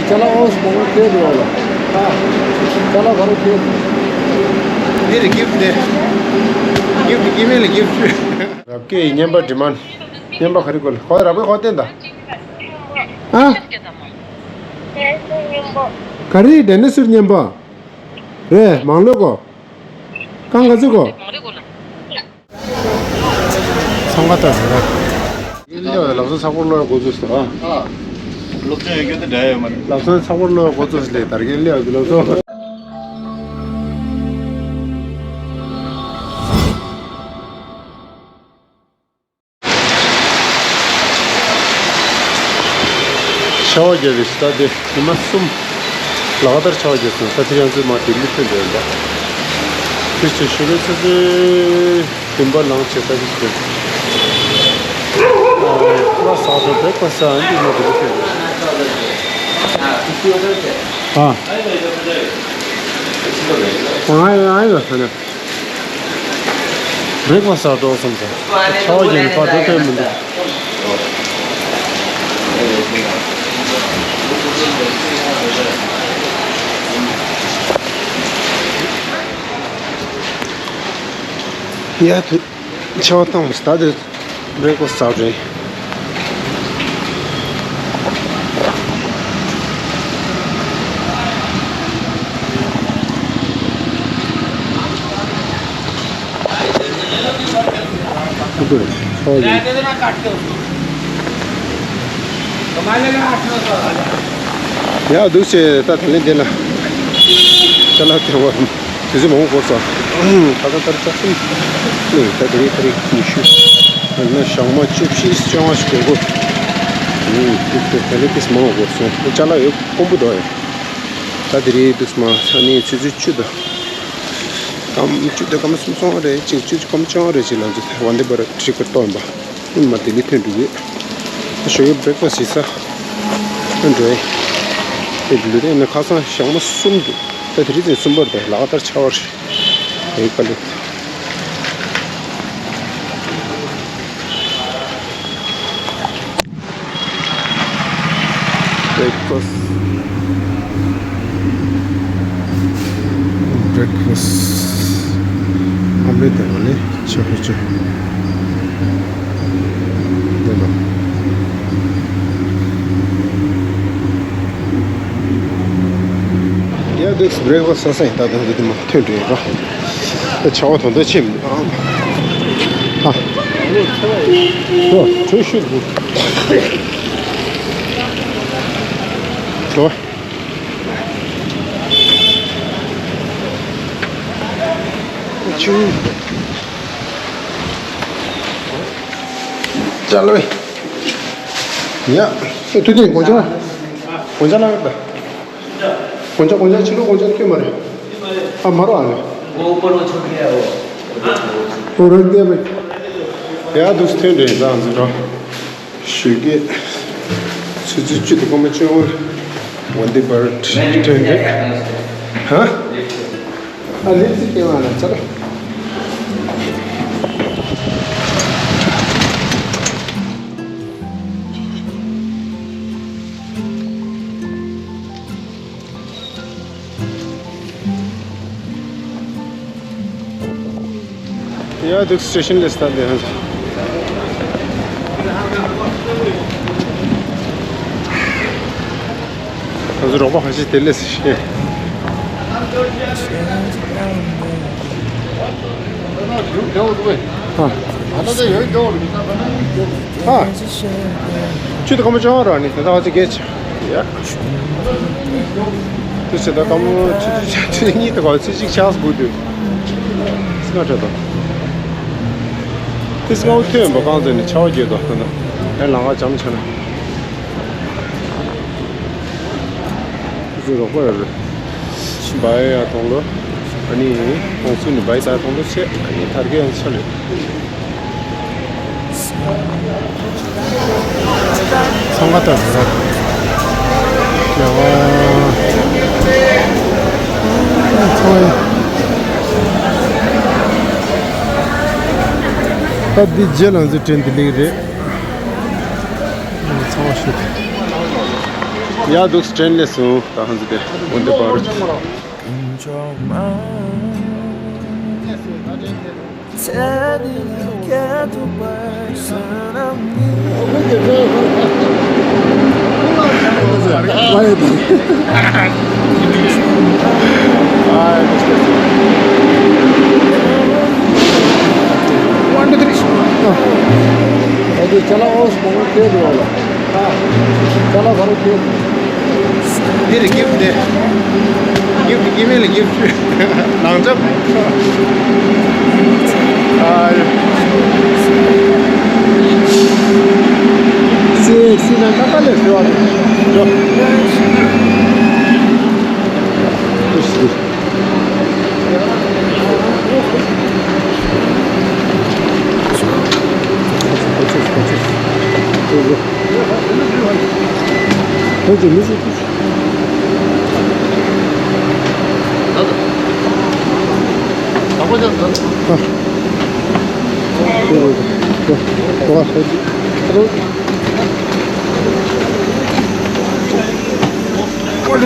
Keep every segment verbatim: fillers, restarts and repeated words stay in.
ཅ་ལག་ཨོ་སི་མང་པོ་ཁྱེར་འགྲོ་ལ། ཨ། ཅ་ལག་ག་རེ་ཁྱེར་འགྲོ། འདི་རེད་གིབ་དེ། གིབ་ཀི་མེ་ལ་གིབ། རབ་ཀྱི་རྔན་པ་འདྲི་མ། རྔན་པ་ག་རེ་དགོས་ལ་ཁོ་རབ་ཀྱི་ཁོ་བསྟན་ད། ཨ། ག་རེ་ཌེ་ནི་སུར་རྔན་པ། རེད་མང་ལོས་གོ། གང་ག་ཚོད་གོ། ཚང་མ་ལྟ་ཟེར་ར། ཡིན་ལ་ལབ་སོང་ཚགས་པར་ཀློག་ཡ་འགོ་ཚུགས་སོང་ཨ། སློབ་སྦྱོང་ཡོད་རྒྱུ་དེ་འདྲ་ཡོད་མ་རེད། ལབ་སོང་ཚགས་པར་ཀློག་ཡ་འགོ་ཚུགས་སོང་ལས་དར་རྒྱས་ལས་ཡོད་ལབ་སོང་། ཆར་པ་བརྒྱབ་པའི་ས་དེ་ཉི་མ་གསུམ་ལག་བསྟར་ཆར་པ་བརྒྱབ་སོང་། ས་དེ་ཡང་ཚོད་མ་དེ་མི་ཐོན་འདོད་པ། དེ་ཚོ་ཞུ་རེ་ཚོད་ཚོད་དུམ་པ་ལངས་བྱེད་ས་གི་ཞུ། ཁ་ལག་ཟ་འགྲོ་བེག་ཕ་སི་ཨ་འདི་མ་དེ་མི་ཐོན་འདོད། ཨ། ང་ཡང་ཡང་ཡོད་ས་ནས། བེག་ཕ་སི་ཟ་འགྲོ་བསམ་ཚེ། ཆར་པ་བརྒྱབ་ནས་ཕར་འགྲོ་ཐུབ་མི་འདུག་ཡ་དུ། ཆར་པ་བཏང་བ་ད་དུ་བེག་ཕ་སི་ཟ་རེད། ཡ་འདུག་སེ་ད་དེ་ལས་འདི་ལ་ཅ་ལག་དེ་བ་དུས་ཚོད་མང་པོ་འགོར་སོང་། ད་ལྟ་ལྟར་ཆ་གསུམ་ནས་ད་དེ་རིང་ད་རིང་ཉི་ཤུ། ཡང་ན་ཞག་མ་བཅུ་བཞི་བཅོ་ལྔ་ཞིག་འགོར་གོ། ད་ལྟ་དེ་མང་པོ་འགོར་སོང་། ཅ་ལག་ཡོད་དཀོན་པོ་འདུག་ཡ། ད་དེ་རིང་འདུག་སེ་མ་ས་ནས་ཆུ་ཚོད་བཅུ་དང་། སྐར་མ་བཅུ་དང་སྐར་མ་སུམ་ཅུ་སོ་ལྔ་རེད་ཅིག་བཅུ་སྐར་མ་བཅོ་ལྔ་རེད་ཅིག་ལ་འཛུལ་ཏེ་ཝན་དེ་བྷ་རཏ་ཊི་ཀེ་ཊི་བཏོན་པ། ཨིན་མ་ལྡི་ལི་ཐོན་འགྲོ་གི། ཞོགས་ཀས་བྷེག་ཕ་སི་ཟ། ཐོན་འགྲོ་ཡི། དེ་ལུས་དེ་ནི་ཁ་སང་ཞག་མ་གསུམ་འདུག་ད་དེ་རིང་ཚེས་གསུམ་པར་དེ་ལག་བསྟར་ཆར་པ་རེད། དེའི་ཁ་ལུས། བྷེག་ཕ་སི། བྷེག་ཕ་སི། ཨམ་ལེ་དེ་ལ་ནི་ཆེ་ཤོས་ཆེ། འདི་ལ། ཡ་འདུག་བྷེག་ཕ་སི་ཟ་ས་ཡིན། ད་དུང་འདི་དེ་མ་ཐོན་འགྲོ་ཡིན་ར། ད་ཆར་པ་ད་དུང་ཆད་མི་འདུག་ཨ། ཧ། ཨོ་གྲོད་ཤུགས་འདུག་འགྲོ། ཆུ། ཅ་ལག་ཡ། ཨེ་ཐུ་ཐེ་གོང་ཆ། གོང་ཆ་ལ་ཡོད་ད། གོང་ཆ་གོང་ཆ་ཕྱི་ལོགས་གོང་ཆ་ཐོན་མ་རེད། ཨ་མ་རོ་ཨ་ནི། ཨོ་རེད་དེ་བས། ཡ་འདུག་སེ་ཐོན་འདྲ་ཡིན་ད་ང་ཚོ་འགྲོ། ཞོགས་ཀས་ཆུ་ཚོད་བཅུ་དང་སྐར་མ་བཅོ་ལྔ་ལ་ཝན་དེ་བྷ་རཏ་ཊྲེན་རེད། ཧ། ཨ་ལེ་ཙི་ཀེ་མ་ན་ཚ་རེད། ཡ་འདུག་སེ་ཊེ་ཤན་ལ་སྟན་ཏེ་ཧན། ང་ཚོ་རོགས་པ་ཁ་ཤས་དེ་ལས་ཤེས། ཨ། ཨ། ཆུ་དེ་སྐར་མ་བཅོ་ལྔ་རག་ནི་དེ་དག་ཅིག་གས་ཆ། ཡ། དེ་ཚེ་ད་སྐར་མ་ཆུ་ཚོད་ཆ་ཚོད་གཉིས་དེ་ག་ཚོད་ཅིག་ཆགས་དགོས་དུས། སྔ་དྲགས་དང་། དེ་སྔ་བོ་ཐོན་པ་གང་ཚོད་ནས་ཆར་པ་རྒྱག་དོ་ད་ན། ཡང་ལམ་ཁ་འཇམ་ཆགས་ན། དེ་ཚོ་རོགས་པ་ཡོད་རེད། བའི་ཡ་གཏོང་ལོ། ཨ་ནི་ཁོང་ཚོ་ནི་བའི་ད་གཏོང་ལོ་ཆེ་ཨ་ནི་དར་གེ་ཡང་ཆ་རེད། ཚང་མ་ལྟར་ཟ། ཡ་ཚང་མ་ཡ། ད་འདི་རྗེས་ལ་ང་ཚོ་དྲན་འདི་ལེགས་རེད། ཚང་མ་ཤོད། ཡ་འདུག་ཊྲེན་སླེབས་སོང་། ད་ཧང་ཟི་དེ་འོན་ཏེ་བྷ་རད། One, two, three. འདི་རེད། གིཕ་ཊི་དེ། གིཕ་ཊི། ཀི་མེ་ལ་གིཕ་ཊི། ནང་ཆབ། ཨ། སུ་སུ་ན་ད་ད་ལས་ཟེར་བ་རེད། འགྲོ། One, two,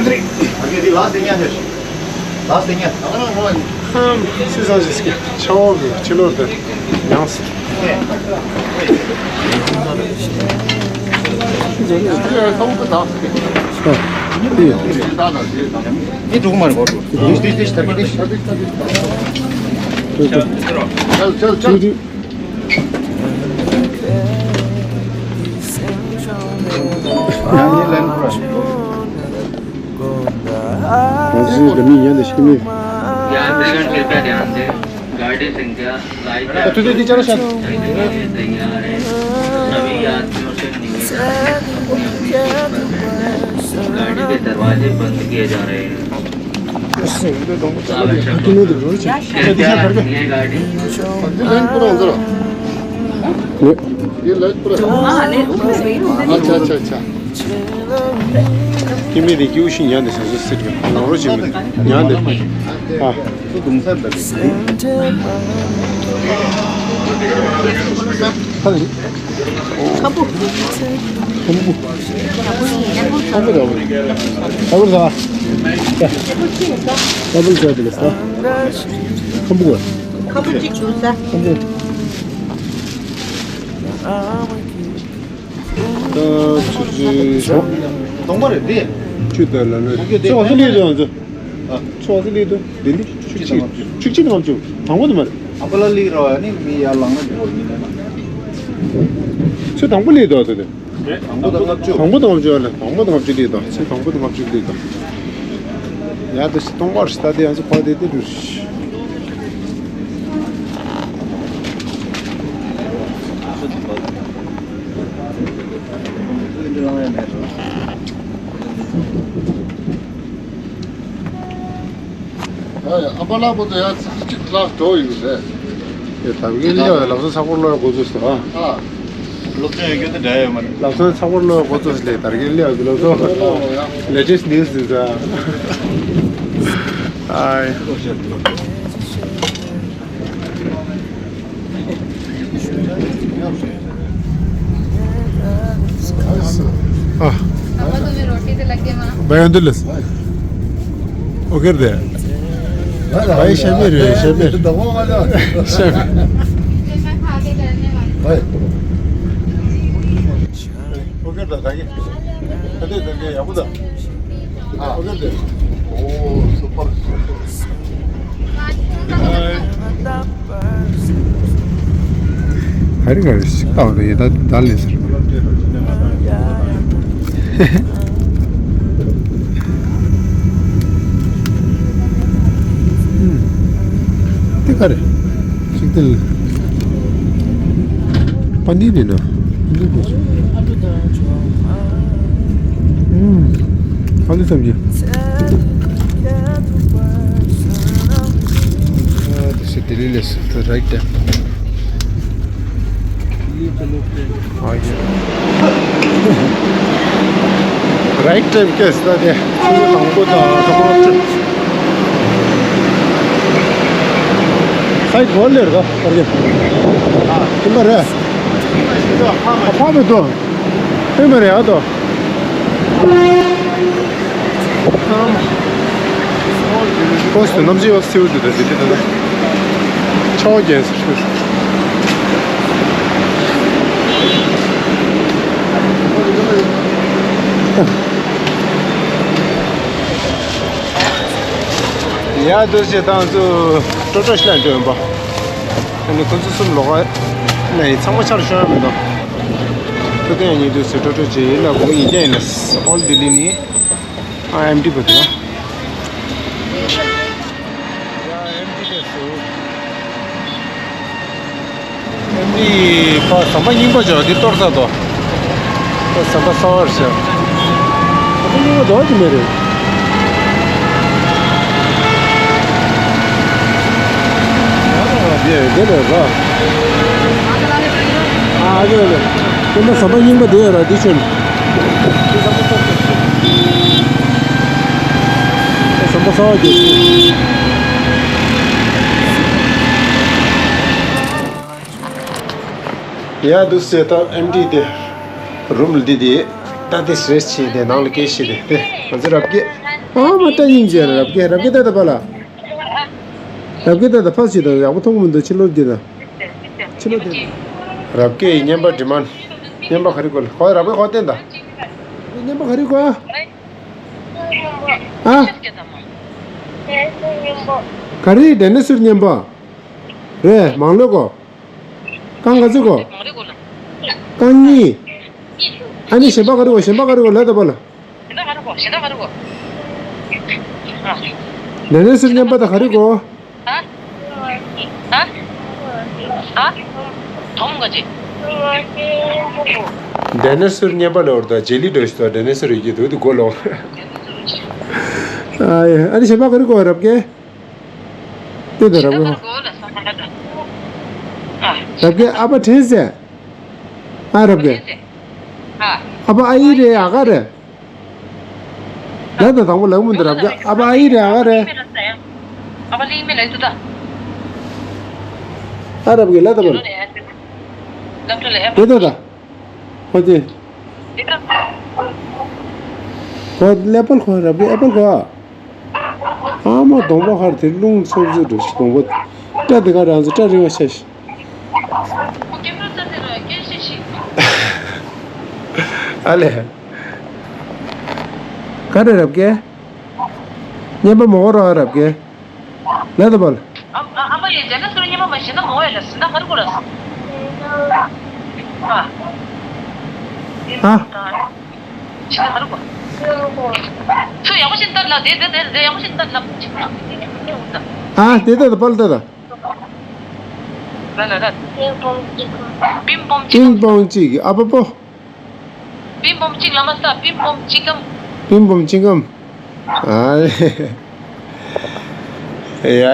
three. ལགས་སེ་ཉ། ཧམ། སི་སང་ཞིག་སྐད་ཆ་བོ་གི་ཕྱི་ལོགས་དེ་ཡང་སི། འདི་འགྲོ་གི་མ་རེད་གོ། འདི་འདི་འདི་ཐར་གི་འདི། ཆལ་ཆལ་ཆལ། ང་ཚོའི་འདི་མི་ཡན་དུ་ཤི་མི། यात्रीगण कृपया ध्यान दें, गाड़ी संख्या लाइट तू तो टीचर शायद। तैयार है। सभी यात्रियों से निवेदन है कि अपनी सीट पर बैठें। गाड़ी के दरवाजे बंद किए जा रहे हैं। आवश्यक कृपया ये गाड़ी ये लाइट पूरा। हाँ, ले, उधर गई, उधर नहीं। अच्छा, अच्छा, अच्छा। ཀི་མེ་དེ་ཀིའུ་ཤི་ཉན་དེ་སོ་སོ་སི་ཊི་ནང་རོ་ཅིག་ཉན་དེ། ཨ། ཁ་པོ། ཁ་པོ། ཁ་པོ་ཟ། ཁ་པོ་ཟ་དེ་ལ་ཟ། ཁམ་བུ། ཁམ་བུ་ཅིག་ཞུ་ས། ཁམ་བུ། ད་ཆུ་ཆུ། གདོང་པ་རེད་དེ། ཆུ་དར་ལ་ལོས། ཆུ་བ་སུ་ལི་དུ་ང་ཚོ། ཆུ་བ་སུ་ལི་དུ་དེ་ལི་ཆུ་ཆུ་ཆུ་ཆུ་ཆུ་ནང་ཆུ་དང་པོ་དུ་མ་རེད། ཨ་པ་ལ་ལི་ར་ནི་མི་ཡར་ལངས་ན་འགྲོ་བ་མི་ལ་ན། ཆུ་དང་པོ་ལི་དུ་ཨ་ཚོ་དེ། དང་པོ་དང་ལྔ་བཅུ། དང་པོ་དང་ལྔ་བཅུ་ལ་དང་པོ་དང་ལྔ་བཅུ་ལི་དུ་ཆུ་དང་པོ་དང་ལྔ་བཅུ་ལི་དུ། ཡ་དུ་ཞི་སྟོང་པར་ཞི་ད་དེ་ཡང་ཚོ་ཕ་དེ་དེ་རུ་ཞི། ཨ་པ་ལགས་པོ་ཏོ་ཡ་ཚིག་གཅིག་ལགས་འགྲོ་ཡོད་རེད། དེ་དར་རྒྱས་ལེའུ་ལག་སོ་ཚགས་པར་ཀློག་ཡ་འགོ་ཚུགས་སོང་ཨ། ཨ། སློབ་ཚན་ཡོད་རྒྱུ་དེ་འདྲ་ཡོད་མ་རེད། ལག་སོ་ཚགས་པར་ཀློག་ཡ་འགོ་ཚུགས་སོང་ལས་དར་རྒྱས་ལེའུ་གི་སློབ་ཚོགས། ལེ་ཊེ་སི་ཊི་ནིའུ་སི་དེ་ཚོ། ཨ། हाँ। पापा, तुम्हें रोटी से लग गए वहाँ। भाई, अंदर ले। ओके दे। भाई, शमीर है, शमीर। शमीर। फिर मैं खा के करने वाली हूँ। ओके दा, दा के। अरे, दा के, या बुदा। हाँ। ओके दे। ओ, सुपर, सुपर। हरी हरी सिक्का हो रही है, दा-, दाल ले सर। हम्म। ते करे। चिकन। पनीर है ना? पनीर है। हम्म। आलू सब्जी। आ, this is Delhi, let's the right time. हाँ, ये। राइट टाइम क्या इसका दे? ये हमको तो, तो साइड बोल ले रहा, कर दे। हाँ। कितना रे? तो, हाँ, हाँ, मैं तो। ए, मेरे यार तो। ཁོ་ཚོ་གནམ་གཤིས་ཡོད་སེའུ་དུ་དང་དེ་དེ་དང་ཆར་པ་བརྒྱབ་ཟེར། ཡ་དུ་ཞེ་དང་ཚུ་ཀྲོ་ཀྲོ་ཤི་ལ་འགྲོ་ཡོང་པ། ཨ་ནི་ཁོ་ཚོ་གསུམ་ལོག་ག་ནས་ཚང་མ་ཆར་ཤོར་མི་འདུག་ཐུག་ཐེངས་གཉིས་དུས་སུ་ཀྲོ་ཀྲོ་བྱེད་ཡིན་ལ་གོང་ཡིན་རྒྱ་ཡིན་ལ་ཨོལ་ལྡི་ལི་ནི་ཨ་ཨེམ་ཊི་བ་དུ་ཡ་ཨེམ་ཊི་དེ་སུ་ཨེམ་ཊི་པ་ཟམ་པ་རྙིང་པ་ཅོག་འདི་གཏོར་ས་དོ། ཟམ་པ་གསར་བར་བྱ། ཟམ་པ་རྙིང་པ་དོ་ཅི་མེད་རེད། ཡ་དེ་ལས་ར། ཨ་ཨ་ལེ་ཨ་ལེ། སྟོན་པ་ཟམ་པ་རྙིང་པ་དེ་ཡོད་ར་དེ་ཆོད། ཟམ་པ་གསར་བ་རྒྱག་ཡ་འདུག་སེ་ད་ཨེམ་ཊི་དེ་རུམ་ལ་འདི་དེ་ད་དེ་རེས་བྱས་དེ་ནང་ལ་སྐད་བཤད་དེ་དེ་ང་ཚོ་རབ་རྒྱས་ཨ་མ་ལྟ་སྙིང་རྗེ་ར་རབ་རྒྱས་རབ་རྒྱས་ད་ད་པ་ལ། རབ་རྒྱས་ད་ད་ཕ་སི་དང་ཡག་པོ་མཐོང་གི་མི་འདུག་ཕྱི་ལོགས་འདི་ད། ཕྱི་ལོགས་འདི། རབ་རྒྱས་ཡི་བརྙན་པར་འདྲི་མ། བརྙན་པ་ག་རེ་དགོས་ལ་ཁོ་རབ་རྒྱས་ཁོ་བསྟན་ད། བརྙན་པ་ག་རེ་དགོས་ཨ། ཨ། ག་རེ་ཌའི་ནོ་སོར་བརྙན་པ། རེད་མང་ལོས་གོ། རྐང་ག་ཚོད་གོ། རྐང་གཉིས། ཨ་ནི་གཞན་པ་ག་རེ་གོ་གཞན་པ་ག་རེ་གོ་ལ་ད་པ་ལ། ཌའི་ནོ་སོར་བརྙན་པ་ད་ག་རེ་གོ། ཌའི་ནོ་སོར་བརྙན་པ་ལ་འོར་ད་ཇེ་ལི་འགྲོ་ཞིག་ད་ཌའི་ནོ་སོར་ཡོད་ཀྱི་འདུག་དེ་གོ་ལོག་ཨ་ཡ་ཨ་ནི་གཞན་པ་ག་རེ་གོ་རབ་རྒྱས། དེ་དང་རབ་རྒྱས། རབ་རྒྱས་ཨ་ཕ་དྲན་ཟེར། ཨ་རབ་རྒྱས། ཨ་ཕ་ཨ་ཡི་རེད་ཨ་ག་རེད། ལ་ད་དང་པོ་ལག་མུ་འདི་རབ་རྒྱས་ཨ་ཕ་ཨ་ཡི་རེད་ཨ་ག་རེད། ཨ་ཕ་ལིང་མེ་ལ་ཡི་ཏུ་ད། ཨ་རབ་རྒྱས་ལ་ད་པ་ལ། ལབ་ཏུ་ལ་ཨེ་དེ་ད་ད། ཧོ་ཅེ། ཧོ་ལེ་པལ་ཁོ་རབ་རྒྱས་ཨེ་པལ་ཁོ། ཨ་མ་གདོང་པ་ཧར་དེ་རླུང་འཚུབ་འཚུབ་འགྲོ་ཞིག་གདོང་པ། སྐྲ་དེ་ག་རང་ཚོ་སྐྲ་རིང་བ་ཆ་ཞིག་ཨ་ལེ། ག་རེ་རབ་རྒྱས། བརྙན་པ་མོ་གོ་ར་རབ་རྒྱས། ལ་ད་པ་ལ། ཨ་ཨ་མ་ཡེ་ཇ་ན་སུ་ར་ཉི་མ་མ་ཤི་ན་མོ་ཡ་ལ་སི་ན་ཧ་རུ་གོ་ར་སི། ཨ། ཨ། ཤི་ན་ཧ་རུ་གོ། ཚུ་ཡག་པོ་ཤི་ན་ད་ལ་དེ་དེ་དེ་དེ་ཡག་པོ་ཤི་ན་ད་ལ། ཨ་དེ་ད་ད་པ་ལ་ད་ད། ལ་ལ་ལ། པིམ་པོམ་ཅི་པིམ་པོམ་ཅིག་ཨ་པ་པོ། པིམ་པོམ་གཅིག་ལ་མ་ལྟ་པིམ་པོམ་གཅིག་གམ། པིམ་པོམ་གཅིག་གམ། ཨ། ཡ་ཡ་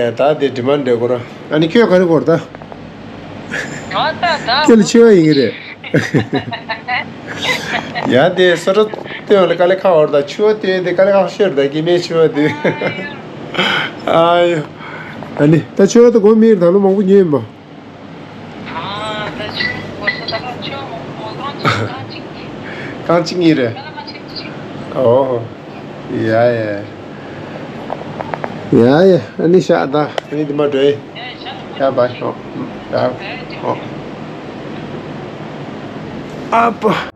ཡ་ད་དེ་དྲི་མ་འདྲི་དགོས་ར། ཨ་ནི་ཁྱོད་ག་རེ་དགོས་ར་ད། ང་ད་ད། ཁྱོད་ལ་ཆེ་བ་ཡིན་གི་རེད། ཡ་དེ་སོ་ར་སྟོན་ལ་དཀའ་ལས་ཁག་འོར་ད་ཆུ་བ་དེ་དེ་དཀའ་ལས་ཁག་ཤོར་ད་སྐྱེ་དམན་ཆུ་བ་དེ། ཨ་ཡོ། ཨ་ནི་ད་ཆུ་བ་དེ་དགོས་མེད་ད་ལོ་མང་པོ་ཉོས་ཡིན་པ། རྐང་གཅིག་གཉིས་རེད། ཨོ། ཡ་ཡ། ཡ་ཡ། ཨ་ནི་ཤ་ད་ཨ་ནི་འདི་མ་འགྲོ་ཡི། ཡ་བ་ཤོག་ཡ་ཨོ། ཨ་པ།